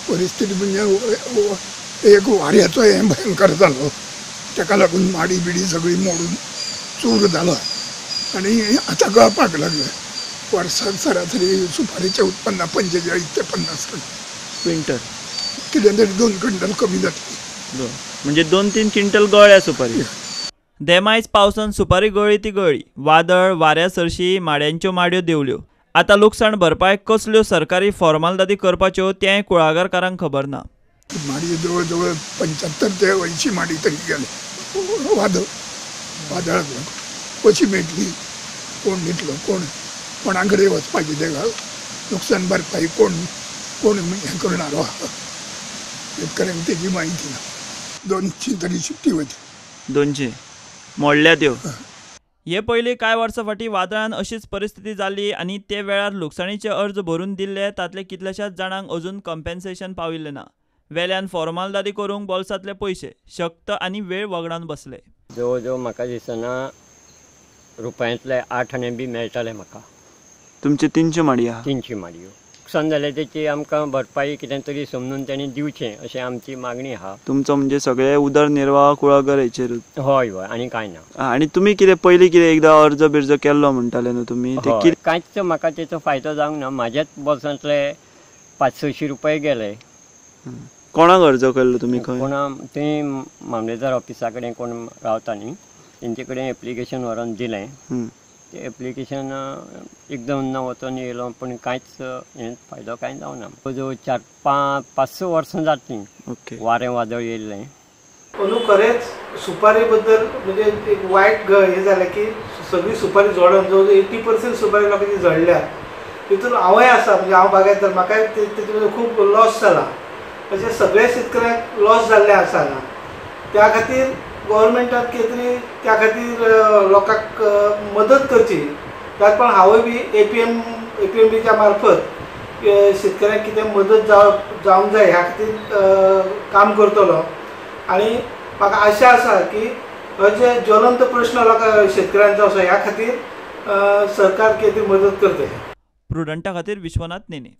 परिस्थिती म्हणजे एक वाऱ्याचो हें भयंकर जालो, ताका लागून माडी बिडी सगळी मोडून चूर जालो आनी आतां गळपाक लागले. वर्साक सरासरी सुपारीचें उत्पन्न 45 ते 50 क्विंटल, कितें तरी 2 क्विंटल कमी जातली, म्हणजे 2-3 क्विंटल गळ्या सुपारी. देमायज पावसान सुपारी गळ्ळी ती गळ्ळी, वादळ वाऱ्या सरशी माड्यांच्यो माडयो देंवल्यो. आतां लुकसाण भरपाय कसल्यो सरकारी फॉर्मालदादी करपाच्यो तें कुळागरकारांक खबर ना. माडी जवळ जवळ 75 ते 80 माडी तरी गेले. वादळ वादळाक लागून कशी मेळटली, कोण दितलो, कोण कोणा कडेन वचपाचें तें नुकसान भरपाई कोण कोण हें करणार आहा, शेतकऱ्यांक तेजी म्हायती ना. 200 तरी शिट्टी वयता, 200 मोडल्या त्यो. हे पयलीं कांय वर्सां फाटीं वादळान अशीच परिस्थिती जाल्ली आनी ते वेळार लुकसाणीचे अर्ज भरून दिल्ले तांतले कितल्याशाच जाणांक अजून कंपेन्सेशन पाविल्लें ना. वेल्यान फॉर्मालदादी करूंक बोल्सांतले पयशे, शक्त आनी वेळ वगडावन बसले. जवळ जवळ म्हाका दिसना रुपयांतले 8 आणे बी मेळटाले म्हाका. तुमचे 300 माडयो? 300 माडयो नुकसान जालें तेची आमकां भरपाई कितें तरी समजून तांणी दिवचें अशें आमची मागणी आहा. तुमचो म्हणजे सगळे उदरनिर्वाह कुळागर हेचेरूच? हय हय, आनी कांय ना. आनी तुमी कितें पयलीं कितें एकदां अर्ज बिर्ज केल्लो म्हणटाले न्हू तुमी? ते कांयच म्हाका तेचो फायदो जावंक ना. म्हाज्याच बोल्सांतले 500-600 रुपये गेले. कोणाक अर्ज केल्लो तुमी? खंय? कोणा थंय मामलेदार ऑफिसा कडेन कोण रावता न्ही तेंचे कडेन एप्लिकेशन व्हरोन दिलें. ते एप्लिकेशन एकदम ना वचोन येयलो, पूण कांयच हें फायदो कांय जावना. जवळ 4-5-6 वर्सां जातलीं वारें वादळ येयल्लें. अंदू खरेंच सुपारी बद्दल म्हणजे एक वायट हें जालें की सगळी सुपारी झडोन जवळ जवळ 80% सुपारी लोकांची झडल्या. तितून हांवूय आसा, म्हणजे हांव बागायतदार, म्हाकाय तेजे बद्दल खूब लॉस जाला. अशें सगळ्या शेतकऱ्यांक लॉस जाल्लें आसा हांगा. त्या खातीर गव्हर्मेंटान कितें तरी त्या खातीर लोकांक मदत करची. त्याच प्रमाण हांवूय बी APMBच्या मार्फत शेतकऱ्यांक कितें मदत जावंक जाय ह्या खातीर काम करतलो. आनी म्हाका आशा आसा की हो जे ज्वलंत प्रश्न लोकां शेतकऱ्यांचो आसा ह्या खातीर सरकार कितें तरी मदत करतलें. प्रुडंटा खातीर विश्वनाथ नेने.